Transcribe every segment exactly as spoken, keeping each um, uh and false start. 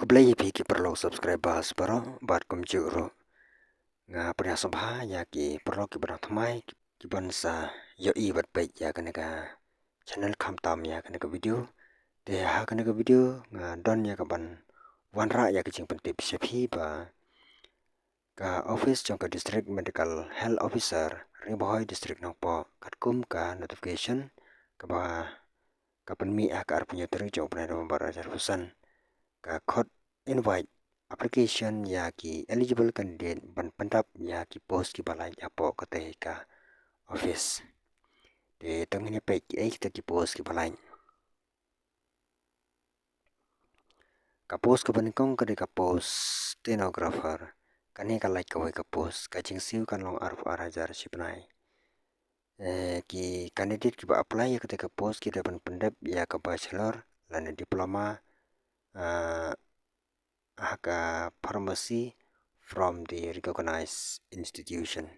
Khublei ïa phi ki paralok subscribers baroh bad kumjuh ruh nga pdiang sngewbha ïa ki paralok kiba dang thymmai kiban sa ïohi bad peit ïa kane ka channel khamtam ïa kane ka video. Te ha kane ka video nga don ïa kaban wanrah ïa ka jingpyntip sha phi ba ka office jong ka District Medical Health Officer Ri Bhoi District Nongpoh katkum ka notification kaba ka pynmih ha ka arphew tarik jong u bnai November arhajar arphew san ka khot invite application ïa ki eligible candidate ban pyndap ïa ki post kiba lait hapoh katei ka office. Te to ngin ïa peit kiei kita ki post kiba lait. Ka post kaba nyngkong ka dei ka post stenographer. Kane ka lait kawei ka post, ka jingsiew kan long arphew ar hajar shibnai. Eh, ki candidate kiba apply ïa katei ka post ki dei ban pyndep ïa ka bachelor lane diploma, ah, ha ka pharmacy from the recognized institution.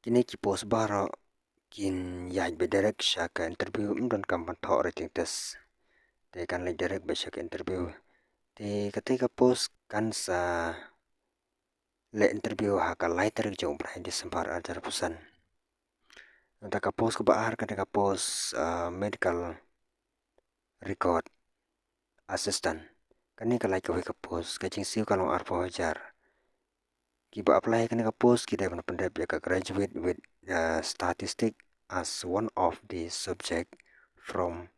Kine ki post baroh kin ïaid beit direct sha ka interview, ym donkam ban thoh written test. Te kan leit direct beit sha ka interview. Te katei ka post kan sa leh interview ha ka lai tarik jong u bnai December arhajar arphew san. Nangta ka post kaba ar ka dei ka post, ah, medical record assistant. Kane ka lait kawei ka post, ka jingsiew kan long arphew hajar. Kiba apply kane ka post ki dei ban pyndep ïa ka graduate with, uh, statistic as one of the subject from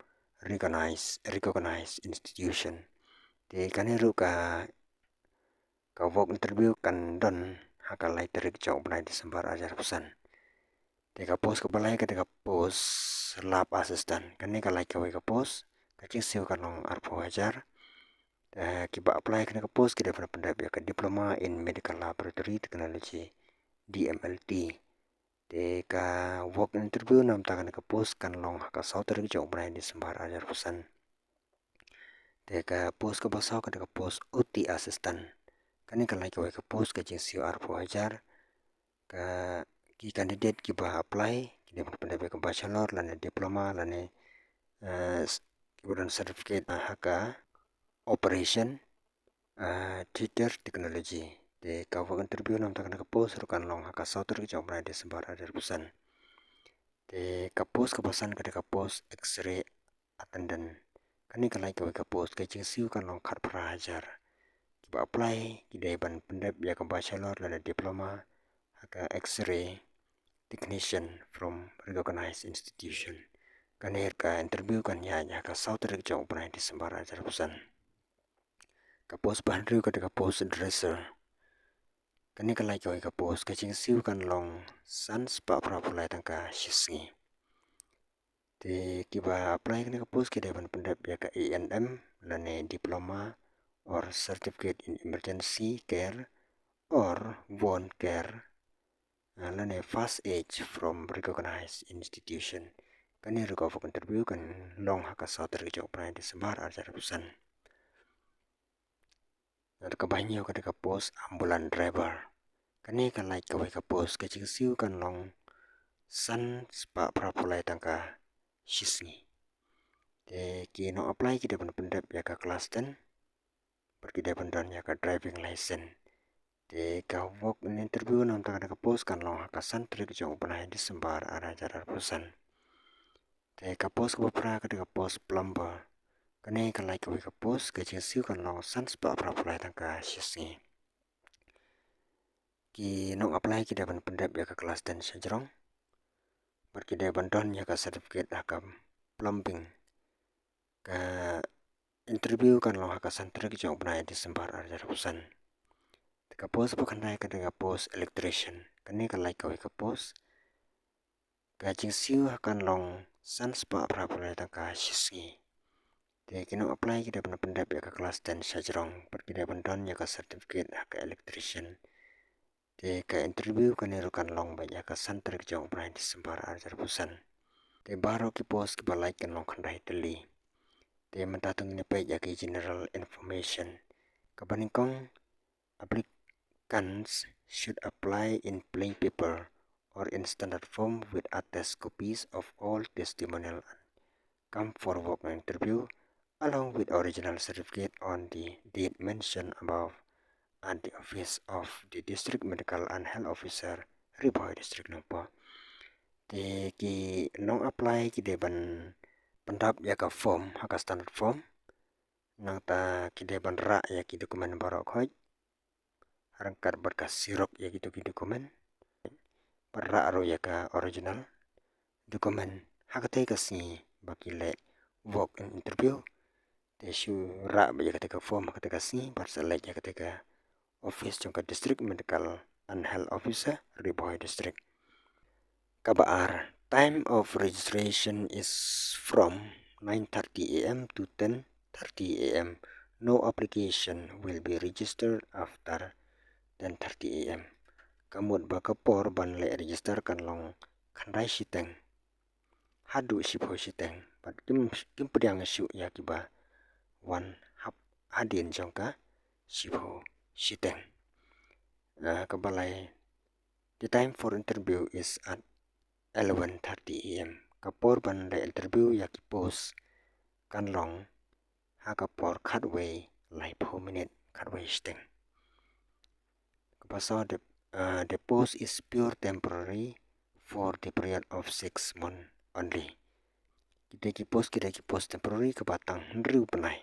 recognized, recognized institution. Te kane ruh ka, ka walk interview kan don ha ka lai tarik jong u bnai December arhajar arphew san. Te ka post kaba lai ka dei ka post lab assistant. Kane ka lait kawei ka post, ka jingsiew kan long arphew hajar. Eh, kiba apply kane ka post ki dei ban pyndep ïa ka diploma in medical laboratory technology, D M L T. Te ka walk interview namta kane ka post kan long ha ka saw tarik jong u bnai December arhajar arphew san. Te ka post kaba saw ka dei ka post O T assistant. Kane ka lait kawei ka post, ka jingsiew arphew hajar. Ka, ki candidate kiba apply ki dei ban pyndep ïa ka bachelor lane diploma lane, eh, s-, kiba don certificate, ah, ha ka operation, ah, theater technology. Te ka walk interview namta kane ka post ruh kan long ha ka saw tarik jong u bnai December arhajar arphew san. Te ka post kaba san ka dei ka post X-ray attendant. Kane ka lait kawei ka post, ka jingsiew kan long khatphra hajar. Kiba apply ki dei ban pyndep ïa ka bachelor lane diploma ha ka X-ray technician from recognized institution. Kane ka interview kan ïaid ha ka saw tarik jong u bnai December arhajar arphew san. Ka post ba hynriew ka dei ka post dresser. Kane ka lait kawei ka post, ka jingsiew kan long san spah phra phew lai tyngka shi sngi. Te kiba apply kane ka post ki dei ban pyndep ïa ka A N M lane diploma or certificate in emergency care or wound care, ah, lane first aid from recognized institution. Kane ruh ka walk interview kan long ha ka saw tarik jong u bnai December arhajar arphew san. Nangta kaba hynñiew ka dei ka post ambulance driver. Kane ka lait kawei ka post, ka jingsiew kan long san spah phra phew lai tyngka shi sngi. Te ki nong apply ki dei ban pyndep ïa ka class ten bad ki dei ban don ïa ka driving license. Te ka walk in interview namta kane ka post kan long ha ka san tarik jong u bnai December arhajar arphew san. Te ka post kaba phra ka dei ka post plumber. Kane ka lait kawei ka post, ka jingsiew kan long san spah phra phew lai tyngka shi sngi. Ki nong apply ki dei ban pyndep ïa ka class ten shajrong bad ki dei ban don ïa ka certificate ha ka plumbing. Ka interview kan long ha ka san tarik jong u bnai December arhajar arphew san. Te ka post ba khyndai ka dei ka post electrician. Kane ka lait kawei ka post, ka jingsiew kan long san spah phra phew lai tyngka shi sngi. Te ki nong apply ki dei ban pyndep ïa ka class ten shajrong bad ki dei ban don ïa ka certificate ha ka electrician. Te ka interview kane ruh kan long beit ha ka san tarik jong u bnai December arhajar arphew san. Te baroh ki post kiba lait kan long khyndai tylli. Te mynta to ngin ïa peit ïa ki general information. Kaba nyngkong, applicants should apply in plain paper or in standard form with attached copies of all testimonial and come for walk-in interview along with original certificate on the date mentioned above at the office of the District Medical and Health Officer, Ri Bhoi District, Nongpoh. Te ki nong apply ki dei ban pyndap ïa ka form, ha ka standard form. Nangta ki dei ban rah ïa ki document baroh khoit, ryngkat bad ka xerox ïa kito ki document. Bad rah ruh ïa ka original document ha katei ka sngi ba ki leh walk in interview. Te shu rah beit ïa katei ka form ha katei ka sngi bad sa leit ïa katei ka office jong ka District Medical and Health Officer, Ri Bhoi District. Kaba ar, time of registration is from nine thirty A M to ten thirty A M. No application will be registered after ten thirty A M. Ka mut ba ka por ban leh register kan long khyndai shiteng haduh shiphew shiteng, bad kim, kim pdiang shuh ïa kiba wan hap hadien jong ka shiphew shiteng. Ah, kaba lai, the time for interview is at eleven thirty A M. Ka por ban leh interview ïa ki post kan long ha ka por khatwei laiphew minit, khatwei shiteng. Kaba saw, the, uh, the post is pure temporary for the period of six months only. Kita ki post, kita ki post temporary kaba tang hynriew bnai.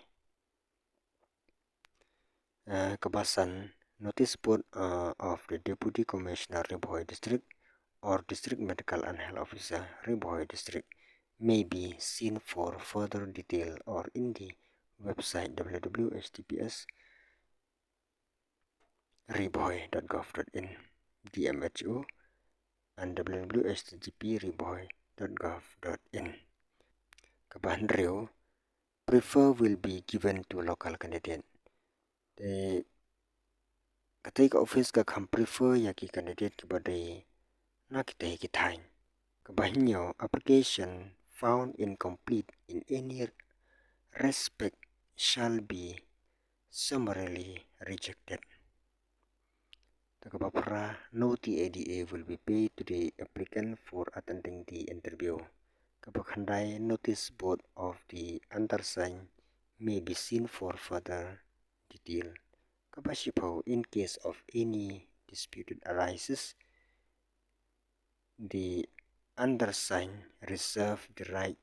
Uh, kaba san, notice board, uh, of the Deputy Commissioner, Ri Bhoi District, or District Medical and Health Officer, Ri Bhoi District, may be seen for further detail or in the website W W H T T P S ribhoi dot gov dot in, D M H O, and W W H T T P ribhoi dot gov dot in. Kaba hynriew, prefer will be given to local candidate. Te katei ka office ka kham prefer ïa ki candidate kiba dei na kitei ki thaiñ. Kaba hynñiew, application found incomplete in any respect shall be summarily rejected. Te kaba phra, no T A D A will be paid to the applicant for attending the interview. Kaba khyndai, notice board of the undersigned may be seen for further detail. Kaba shiphew, in case of any disputed arises, the undersigned reserve the right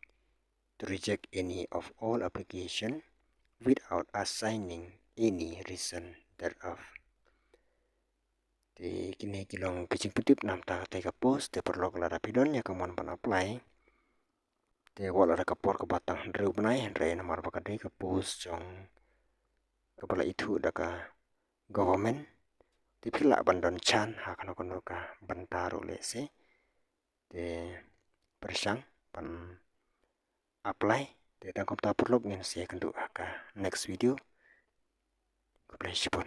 to reject any of all application without assigning any reason thereof. Te kine ki long ki jingpyntip namar katei ka post, te paralok lada phi don ïa ka mon ban apply, te wat la da ka por kaba tang hynriew bnai, hynrei namar ba ka dei ka post jong kaba la ithuh da ka government, te phi lah ban don chance ha kano kano ka bynta ruh lehse. Te pyrshang ban apply. Te tang kumta paralok, ngin sa ïakynduh ha ka next video. Khublei shibun.